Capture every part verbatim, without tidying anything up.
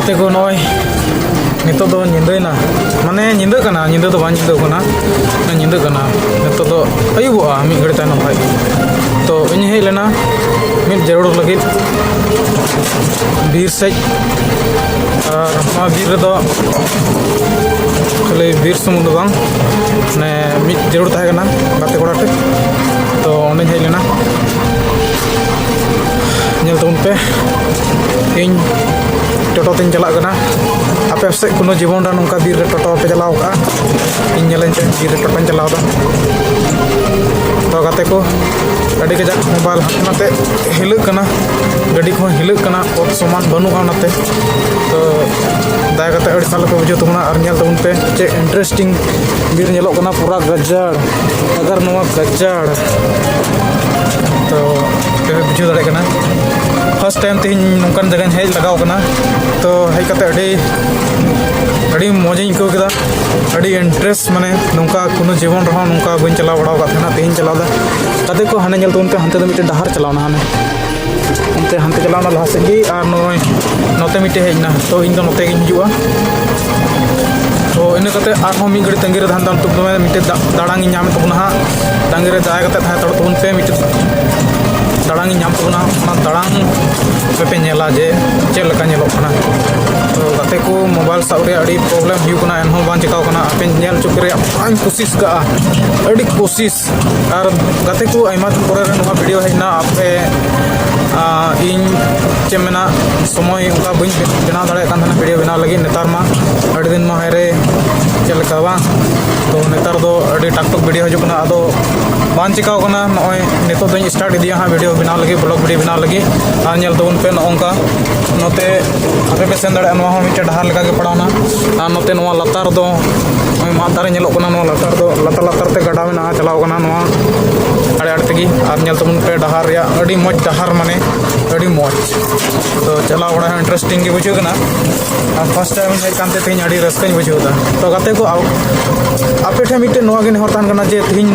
ᱛᱮᱠᱚ ᱱᱚᱜᱼᱚᱭ ᱱᱤᱛᱚᱜ ᱫᱚ ᱧᱤᱫᱟᱹᱭᱮᱱᱟ, ᱢᱟᱱᱮ ᱧᱤᱫᱟᱹᱜ ᱠᱟᱱᱟ, ᱧᱤᱫᱟᱹ ᱫᱚ ᱵᱟᱝ ᱧᱤᱫᱟᱹ ᱠᱟᱱᱟ, ᱧᱤᱫᱟᱹᱜ ᱠᱟᱱᱟ᱾ ᱱᱤᱛᱚᱜ ᱫᱚ ᱟᱹᱭᱩᱵᱚᱜᱼᱟ ᱢᱤᱫ ᱜᱷᱟᱹᱲᱤ ᱛᱟᱭᱱᱚᱢ ᱠᱷᱟᱡ᱾ ᱛᱚ ᱤᱧ ᱦᱮᱡ ᱞᱮᱱᱟ ᱢᱤᱫ ᱡᱟᱹᱨᱩᱲ ᱞᱟᱹᱜᱤᱫ ᱵᱤᱨ ᱥᱮᱫ᱾ ᱟᱨ ᱱᱚᱣᱟ ᱵᱤᱨ ᱨᱮᱫᱚ ᱠᱷᱟᱹᱞᱤ ᱵᱤᱨ ᱥᱩᱢᱩᱝ ᱫᱚ ᱵᱟᱝ, ᱢᱟᱱᱮ ᱢᱤᱫ ᱡᱟᱹᱨᱩᱲ ᱛᱟᱦᱮᱸ ᱠᱟᱱᱟ ᱜᱟᱛᱮ ᱠᱚᱲᱟ ᱴᱷᱮᱱ᱾ ᱛᱚ ᱚᱸᱰᱮᱧ ᱦᱮᱡ ᱞᱮᱱᱟ᱾ ᱧᱮᱞ ᱛᱟᱵᱚᱱ ᱯᱮ, ᱤᱧ ᱴᱳᱴᱳ ᱛᱮᱧ ᱪᱟᱞᱟᱜ ᱠᱟᱱᱟ᱾ ᱟᱯᱮ ᱥᱮᱫ ᱠᱳᱱᱳ ᱡᱤᱵᱚᱱ ᱨᱮ ᱱᱚᱝᱠᱟ ᱵᱤᱨ ᱨᱮ ᱴᱳᱴᱳ ᱯᱮ ᱪᱟᱞᱟᱣ ᱠᱟᱜᱼᱟ? ᱤᱧ ᱧᱮᱞᱟᱹᱧ ᱪᱮᱫ ᱵᱤᱨ ᱨᱮ ᱴᱳᱴᱳᱧ ᱪᱟᱞᱟᱣ ᱮᱫᱟ᱾ ᱛᱚ ᱜᱟᱛᱮ ᱠᱚ, ᱟᱹᱰᱤ ᱠᱟᱡᱟᱠ ᱢᱳᱵᱟᱭᱤᱞ ᱦᱟᱱᱛᱮ ᱱᱟᱛᱮ ᱦᱤᱞᱟᱹᱜ ᱠᱟᱱᱟ, ᱜᱟᱹᱰᱤ ᱠᱚᱦᱚᱸ ᱦᱤᱞᱟᱹᱜ ᱠᱟᱱᱟ, ᱚᱛ ᱥᱚᱢᱟᱱ ᱵᱟᱹᱱᱩᱜᱼᱟ᱾ ᱚᱱᱟᱛᱮ ᱛᱚ ᱫᱟᱭᱟ ᱠᱟᱛᱮ ᱟᱹᱲᱤᱥ ᱟᱞᱚ ᱯᱮ ᱵᱩᱡᱷᱟᱹᱣ ᱛᱟᱵᱚᱱᱟ᱾ ᱟᱨ ᱧᱮᱞ ᱛᱟᱵᱚᱱ ᱯᱮ ᱪᱮᱫ ᱤᱱᱴᱟᱨᱮᱥᱴᱤᱝ ᱵᱤᱨ ᱧᱮᱞᱚᱜ ᱠᱟᱱᱟ, ᱯᱩᱨᱟ ᱜᱟᱡᱟᱲ᱾ ᱟᱜᱟᱨ ᱱᱚᱣᱟ ᱜᱟᱡᱟᱲ, ᱛᱚ ᱯᱮ ᱵᱩᱡᱷᱟᱹᱣ ᱫᱟᱲᱮᱭᱟᱜ ᱠᱟᱱᱟ, ᱯᱷᱟᱥᱴ ᱴᱟᱭᱤᱢ ᱛᱮᱦᱮᱧ ᱱᱚᱝᱠᱟᱱ ᱡᱟᱭᱜᱟᱧ ᱦᱮᱡ ᱞᱟᱜᱟᱣ ᱠᱟᱱᱟ᱾ ᱛᱚ ᱦᱮᱡ ᱠᱟᱛᱮ ᱟᱹᱰᱤ ᱟᱹᱰᱤ ᱢᱚᱡᱽ ᱤᱧ ᱟᱹᱭᱠᱟᱹᱣ ᱠᱮᱫᱟ, ᱟᱹᱰᱤ ᱤᱱᱴᱟᱨᱮᱥᱴ, ᱢᱟᱱᱮ ᱱᱚᱝᱠᱟ ᱠᱳᱱᱳ ᱡᱤᱵᱚᱱ ᱨᱮᱦᱚᱸ ᱱᱚᱝᱠᱟ ᱵᱟᱹᱧ ᱪᱟᱞᱟᱣ ᱵᱟᱲᱟ ᱟᱠᱟᱫ ᱛᱟᱦᱮᱱᱟ᱾ ᱛᱮᱦᱮᱧ ᱪᱟᱞᱟᱣ ᱫᱟ ᱜᱟᱛᱮ ᱠᱚ, ᱦᱟᱱᱮ ᱧᱮᱞ ᱛᱟᱵᱚᱱ ᱯᱮ, ᱦᱟᱱᱛᱮ ᱫᱚ ᱢᱤᱫᱴᱮᱱ ᱰᱟᱦᱟᱨ ᱪᱟᱞᱟᱣ ᱮᱱᱟ, ᱦᱟᱱᱮ ᱚᱱᱛᱮ ᱦᱟᱱᱛᱮ ᱪᱟᱞᱟᱣ ᱮᱱᱟ ᱞᱟᱦᱟ ᱥᱮᱫ ᱜᱮ, ᱟᱨ ᱱᱚᱜᱼᱚᱭ ᱱᱚᱛᱮ ᱢᱤᱫᱴᱮᱡ ᱦᱮᱡ ᱮᱱᱟ᱾ ᱛᱚ ᱤᱧ ᱫᱚ ᱱᱚᱛᱮ ᱜᱤᱧ ᱦᱤᱡᱩᱜᱼᱟ᱾ ᱛᱚ ᱤᱱᱟᱹ ᱠᱟᱛᱮ ᱟᱨᱦᱚᱸ ᱢᱤᱫ ᱜᱷᱟᱹᱲᱤ ᱛᱟᱺᱜᱤ ᱨᱮ ᱛᱟᱦᱮᱱ ᱛᱟᱢ ᱛᱩᱠ ᱫᱚᱢᱮ ᱢᱤᱫᱴᱮᱡ ᱫᱟ-, ᱫᱟᱲᱟᱝ ᱤᱧ ᱧᱟᱢᱮᱫ ᱛᱟᱵᱚᱱᱟ ᱦᱟᱸᱜ᱾ ᱛᱟᱺᱜᱤ ᱨᱮ ᱫᱟᱭᱟ ᱠᱟᱛᱮ ᱛᱟᱦᱮᱸ ᱦᱟᱛᱟᱲᱚᱜ ᱛᱟᱵᱚᱱ ᱯᱮ, ᱢᱤᱫᱴᱮᱡ ᱫᱟᱲᱟᱝ ᱤᱧ ᱧᱟᱢ ᱛᱟᱵᱚᱱᱟ, ᱚᱱᱟ ᱫᱟᱲᱟᱝ ᱯᱮ ᱧᱮᱞᱟ ᱡᱮ ᱪᱮᱫ ᱞᱮᱠᱟ ᱧᱮᱞᱚᱜ ᱠᱟᱱᱟ᱾ ᱛᱚ ᱜᱟᱛᱮ ᱠᱚ, ᱢᱳᱵᱟᱭᱤᱞ ᱥᱟᱵ ᱨᱮᱭᱟᱜ ᱟᱹᱰᱤ ᱯᱨᱚᱵᱞᱮᱢ ᱦᱩᱭᱩᱜ ᱠᱟᱱᱟ, ᱮᱱᱦᱚᱸ ᱵᱟᱝ ᱪᱤᱠᱟᱹᱣ ᱠᱟᱱᱟ᱾ ᱟᱯᱮ ᱧᱮᱞ ᱦᱚᱪᱚ ᱠᱚ ᱨᱮᱭᱟᱜ ᱯᱩᱨᱟᱹᱧ ᱠᱳᱥᱤᱥ ᱠᱟᱜᱼᱟ, ᱟᱹᱰᱤ ᱠᱳᱥᱤᱥ᱾ ᱟᱨ ᱜᱟᱛᱮ ᱠᱚ, ᱟᱭᱢᱟ ᱫᱤᱱ ᱯᱚᱨᱮ ᱨᱮ ᱱᱚᱣᱟ ᱵᱷᱤᱰᱤᱭᱳ ᱦᱮᱡ ᱮᱱᱟ᱾ ᱟᱯᱮ, ᱟᱸ, ᱤᱧ ᱪᱮᱫ ᱢᱮᱱᱟ, ᱥᱚᱢᱚᱭ ᱚᱱᱠᱟ ᱵᱟᱹᱧ ᱵᱮᱱᱟᱣ ᱫᱟᱲᱮᱭᱟᱜ ᱠᱟᱱ ᱛᱟᱦᱮᱱᱟ ᱵᱷᱤᱰᱤᱭᱳ ᱵᱮᱱᱟᱣ ᱞᱟᱹᱜᱤᱫ᱾ ᱱᱮᱛᱟᱨ ᱢᱟ ᱟᱹᱰᱤ ᱫᱤᱱ ᱢᱟ ᱦᱟᱭᱨᱮ ᱪᱮᱫ ᱞᱮᱠᱟ ᱵᱟᱝ, ᱛᱚ ᱱᱮᱛᱟᱨ ᱫᱚ ᱟᱹᱰᱤ ᱴᱟᱠ ᱴᱩᱠ ᱵᱷᱤᱰᱤᱭᱳ ᱦᱤᱡᱩᱜ ᱠᱟᱱᱟ᱾ ᱟᱫᱚ ᱵᱟᱝ ᱪᱤᱠᱟᱹᱣ ᱠᱟᱱᱟ, ᱱᱚᱜᱼᱚᱭ ᱱᱤᱛᱚᱜ ᱫᱚᱧ ᱥᱴᱟᱨᱴ ᱤᱫᱤᱭᱟ ᱦᱟᱸᱜ ᱵᱷᱤᱰᱤᱭᱳ ᱵᱮᱱᱟᱣ ᱞᱟᱹᱜᱤᱫ, ᱵᱞᱚᱜ ᱵᱷᱤᱰᱤᱭᱳ ᱵᱮᱱᱟᱣ ᱞᱟᱹᱜᱤᱫ᱾ ᱟᱨ ᱧᱮᱞ ᱛᱟᱵᱚᱱ ᱯᱮ ᱱᱚᱜᱼᱚ ᱱᱚᱝᱠᱟ ᱱᱚᱛᱮ ᱟᱯᱮ ᱯᱮ ᱥᱮᱱ ᱫᱟᱲᱮᱭᱟᱜᱼᱟ, ᱱᱚᱣᱟ ᱦᱚᱸ ᱢᱤᱫᱴᱮᱱ ᱰᱟᱦᱟᱨ ᱞᱮᱠᱟ ᱜᱮ ᱯᱟᱲᱟᱣᱱᱟ᱾ ᱟᱨ ᱱᱚᱛᱮ ᱱᱚᱣᱟ ᱞᱟᱛᱟᱨ ᱫᱚ ᱱᱚᱜᱼᱚᱭ ᱢᱟᱫ ᱫᱟᱨᱮ ᱧᱮᱞᱚᱜ ᱠᱟᱱᱟ, ᱱᱚᱣᱟ ᱞᱟᱛᱟᱨ ᱫᱚ, ᱞᱟᱛᱟᱨ ᱞᱟᱛᱟᱨ ᱛᱮ ᱜᱟᱰᱟ ᱢᱮᱱᱟᱜᱼᱟ, ᱪᱟᱞᱟᱣ ᱠᱟᱱᱟ ᱱᱚᱣᱟ ᱟᱲᱮ ᱟᱲᱮ ᱛᱮᱜᱮ᱾ ᱟᱨ ᱧᱮᱞ ᱛᱟᱵᱚᱱ ᱯᱮ ᱰᱟᱦᱟᱨ ᱨᱮᱭᱟᱜ ᱟᱹᱰᱤ ᱢᱚᱡᱽ ᱰᱟᱦᱟᱨ, ᱢᱟᱱᱮ ᱟᱹᱰᱤ ᱢᱚᱡᱽ᱾ ᱛᱚ ᱪᱟᱞᱟᱣ ᱵᱟᱲᱟ ᱦᱚᱸ ᱤᱱᱴᱟᱨᱮᱥᱴᱤᱝ ᱜᱮ ᱵᱩᱡᱷᱟᱹᱜ ᱠᱟᱱᱟ᱾ ᱟᱨ ᱯᱷᱟᱥᱴ ᱴᱟᱭᱤᱢ ᱦᱮᱡ ᱠᱟᱱᱛᱮ ᱛᱮᱦᱮᱧ ᱟᱹᱰᱤ ᱨᱟᱹᱥᱠᱟᱹᱧ ᱵᱩᱡᱷᱟᱹᱣ ᱮᱫᱟ᱾ ᱛᱚ ᱜᱟᱛᱮ ᱠᱚ, ᱟ-, ᱟᱯᱮ ᱴᱷᱮᱱ ᱢᱤᱫᱴᱮᱱ ᱱᱚᱣᱟ ᱜᱮ ᱱᱮᱦᱚᱨ ᱛᱟᱦᱮᱱ ᱠᱟᱱᱟ ᱡᱮ ᱛᱮᱦᱮᱧ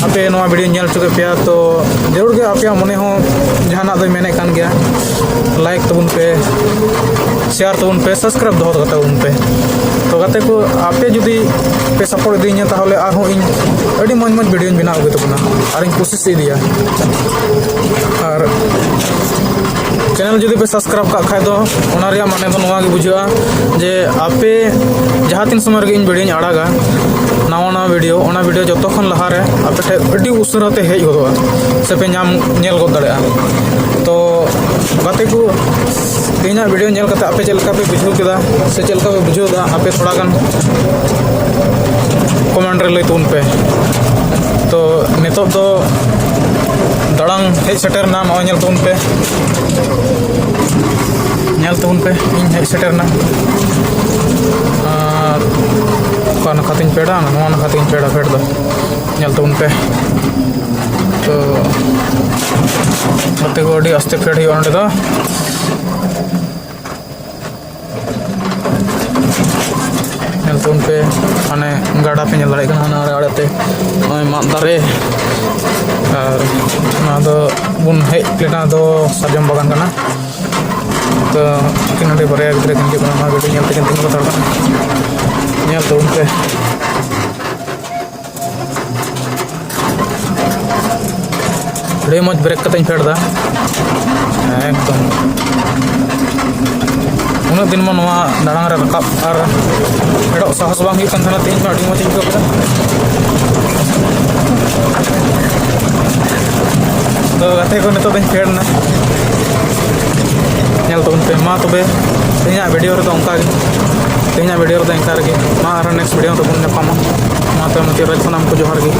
ᱟᱯᱮ ᱱᱚᱣᱟ ᱵᱷᱤᱰᱤᱭᱳ ᱧᱮᱞ ᱦᱚᱪᱚ ᱠᱮᱫ ᱯᱮᱭᱟ, ᱛᱚ ᱡᱟᱹᱨᱩᱲ ᱜᱮ ᱟᱯᱮᱭᱟᱜ ᱢᱚᱱᱮ ᱦᱚᱸ ᱡᱟᱦᱟᱱᱟᱜ ᱫᱚᱭ ᱢᱮᱱᱮᱫ ᱠᱟᱱ ᱜᱮᱭᱟ, ᱞᱟᱭᱤᱠ ᱛᱟᱵᱚᱱ ᱯᱮ᱾ share ᱛᱟᱵᱚᱱ ᱯᱮ, subscribe ᱫᱚᱦᱚ ᱠᱟᱛᱟ ᱵᱚᱱ ᱯᱮ᱾ ᱛᱚ ᱜᱟᱛᱮ ᱠᱚ, ᱟᱯᱮ ᱡᱩᱫᱤ ᱯᱮ support ᱤᱫᱤᱧᱟ, ᱛᱟᱦᱚᱞᱮ ᱟᱨᱦᱚᱸ ᱤᱧ ᱟᱹᱰᱤ ᱢᱚᱡᱽ ᱢᱚᱡᱽ videoᱧ ᱵᱮᱱᱟᱣ ᱟᱹᱜᱩᱭ ᱛᱟᱵᱚᱱᱟ ᱟᱨᱤᱧ ᱠᱩᱥᱤᱥ ᱤᱫᱤᱭᱟ᱾ ᱟᱨ channel ᱡᱩᱫᱤ ᱯᱮ subscribe ᱠᱟᱜ ᱠᱷᱟᱡ ᱫᱚ, ᱚᱱᱟ ᱨᱮᱭᱟᱜ ᱢᱟᱱᱮ ᱫᱚ ᱱᱚᱣᱟ ᱜᱮ ᱵᱩᱡᱷᱟᱹᱜᱼᱟ ᱡᱮ ᱟᱯᱮ ᱡᱟᱦᱟᱸ ᱛᱤᱱ ᱥᱚᱢᱚᱭ ᱨᱮᱜᱮ ᱤᱧ videoᱧ ᱟᱲᱟᱜᱟ, ᱱᱟᱣᱟ ᱱᱟᱣᱟ video, ᱚᱱᱟ video ᱡᱚᱛᱚ ᱠᱷᱚᱱ ᱞᱟᱦᱟᱨᱮ ᱟᱯᱮ ᱴᱷᱮᱱ ᱟᱹᱰᱤ ᱩᱥᱟᱹᱨᱟ ᱛᱮ ᱦᱮᱡ ᱜᱚᱫᱚᱜᱼᱟ, ᱥᱮ ᱯᱮ ᱧᱟᱢ ᱧᱮᱞ ᱜᱚᱫ ᱫᱟᱲᱮᱭᱟᱜᱼᱟ᱾ ᱛᱚ ᱜᱟᱛᱮ ᱠᱚ, ᱛᱮᱦᱮᱧᱟᱜ video ᱧᱮᱞ ᱠᱟᱛᱮ ᱟᱯᱮ ᱪᱮᱫ ᱞᱮᱠᱟ ᱯᱮ ᱵᱩᱡᱷᱟᱹᱣ ᱠᱮᱫᱟ, ᱥᱮ ᱪᱮᱫ ᱞᱮᱠᱟ ᱯᱮ ᱵᱩᱡᱷᱟᱹᱣ ᱮᱫᱟ, ᱟᱯᱮ ᱛᱷᱚᱲᱟ ᱜᱟᱱ comment ᱨᱮ ᱞᱟᱹᱭ ᱛᱟᱵᱚᱱ ᱯᱮ᱾ ᱛᱚ ᱱᱤᱛᱚᱜ ᱫᱚ ᱫᱟᱬᱟᱝ ᱦᱮᱡ ᱥᱮᱴᱮᱨ ᱮᱱᱟ, ᱱᱚᱜᱼᱚᱭ ᱧᱮᱞ ᱛᱟᱵᱚᱱ ᱯᱮ, ᱧᱮᱞ ᱛᱟᱵᱚᱱ ᱯᱮ, ᱤᱧ ᱦᱮᱡ ᱥᱮᱴᱮᱨ ᱮᱱᱟ᱾ ᱟᱨ ᱚᱠᱟ ᱱᱟᱠᱷᱟ ᱛᱤᱧ ᱯᱷᱮᱰᱟ? ᱱᱚᱣᱟ ᱱᱟᱠᱷᱟ ᱛᱤᱧ ᱯᱷᱮᱰᱟ, ᱯᱷᱮᱰ ᱫᱚ ᱧᱮᱞ ᱛᱟᱵᱚᱱ ᱯᱮ᱾ ᱛᱚ ᱜᱟᱛᱮ ᱠᱚ, ᱟᱹᱰᱤ ᱟᱥᱛᱮ ᱯᱷᱮᱰ ᱦᱩᱭᱩᱜᱼᱟ ᱱᱚᱸᱰᱮ ᱫᱚ᱾ ᱧᱮᱞ ᱛᱟᱵᱚᱱ ᱯᱮ, ᱢᱟᱱᱮ ᱜᱟᱰᱟ ᱯᱮ ᱧᱮᱞ ᱫᱟᱲᱮᱭᱟᱜ ᱠᱟᱱᱟ ᱦᱟᱱᱟ ᱟᱲᱮ ᱟᱲᱮ ᱛᱮ, ᱱᱚᱜᱼᱚᱭ ᱢᱟᱫ ᱫᱟᱨᱮ᱾ ᱟᱨ ᱱᱚᱣᱟ ᱫᱚ ᱵᱚᱱ ᱦᱮᱡ ᱞᱮᱱᱟ ᱫᱚ ᱥᱟᱨᱡᱚᱢ ᱵᱟᱜᱟᱱ ᱠᱟᱱᱟ᱾ ᱛᱚ ᱩᱱᱠᱤᱱ ᱱᱚᱰᱮ ᱵᱟᱨᱭᱟ ᱜᱤᱫᱽᱨᱟᱹ ᱠᱤᱱ ᱦᱤᱡᱩᱜ ᱠᱟᱱᱟ, ᱱᱚᱣᱟ ᱜᱟᱹᱰᱤ ᱧᱮᱞ ᱛᱮᱠᱤᱱ ᱛᱤᱸᱜᱩ ᱦᱟᱛᱟᱲ ᱠᱟᱱᱟ᱾ ᱧᱮᱞ ᱛᱟᱵᱚᱱ ᱯᱮ᱾ ᱟᱹᱰᱤ ᱢᱚᱡᱽ brake ᱠᱟᱛᱮᱧ ᱯᱷᱮᱰ ᱮᱫᱟ᱾ ᱮᱠᱫᱚᱢ᱾ ᱩᱱᱟᱹᱜ ᱫᱤᱱ ᱢᱟ ᱱᱚᱣᱟ ᱫᱟᱬᱟᱝ ᱨᱮ ᱨᱟᱠᱟᱵ ᱟᱨ ᱯᱷᱮᱰᱚᱜ ᱥᱟᱦᱚᱥ ᱵᱟᱝ ᱦᱩᱭᱩᱜ ᱠᱟᱱ ᱛᱟᱦᱮᱱᱟ, ᱛᱮᱦᱮᱧ ᱢᱟ ᱟᱹᱰᱤ ᱢᱚᱡᱽ ᱤᱧ ᱟᱹᱭᱠᱟᱹᱣ ᱠᱮᱫᱟ᱾ ᱛᱚ ᱜᱟᱛᱮ ᱠᱚ, ᱱᱤᱛᱚᱜ ᱫᱚᱧ ᱯᱷᱮᱰ ᱮᱱᱟ᱾ ᱧᱮᱞ ᱛᱟᱵᱚᱱ ᱯᱮ᱾ ᱢᱟ ᱛᱚᱵᱮ, ᱛᱮᱦᱮᱧᱟᱜ video ᱨᱮᱫᱚ ᱚᱱᱠᱟ ᱜᱮ᱾ ᱛᱮᱦᱮᱧᱟᱜ video ᱨᱮᱫᱚ ᱤᱱᱠᱟ ᱨᱮᱜᱮ᱾ ᱢᱟ ᱟᱨᱦᱚᱸ next video ᱨᱮᱵᱚᱱ ᱧᱟᱯᱟᱢᱟ᱾ ᱢᱟ ᱛᱚᱵᱮ ᱢᱩᱪᱟᱹᱫ ᱨᱮ ᱥᱟᱱᱟᱢ ᱠᱚ ᱡᱚᱦᱟᱨ ᱜᱮ᱾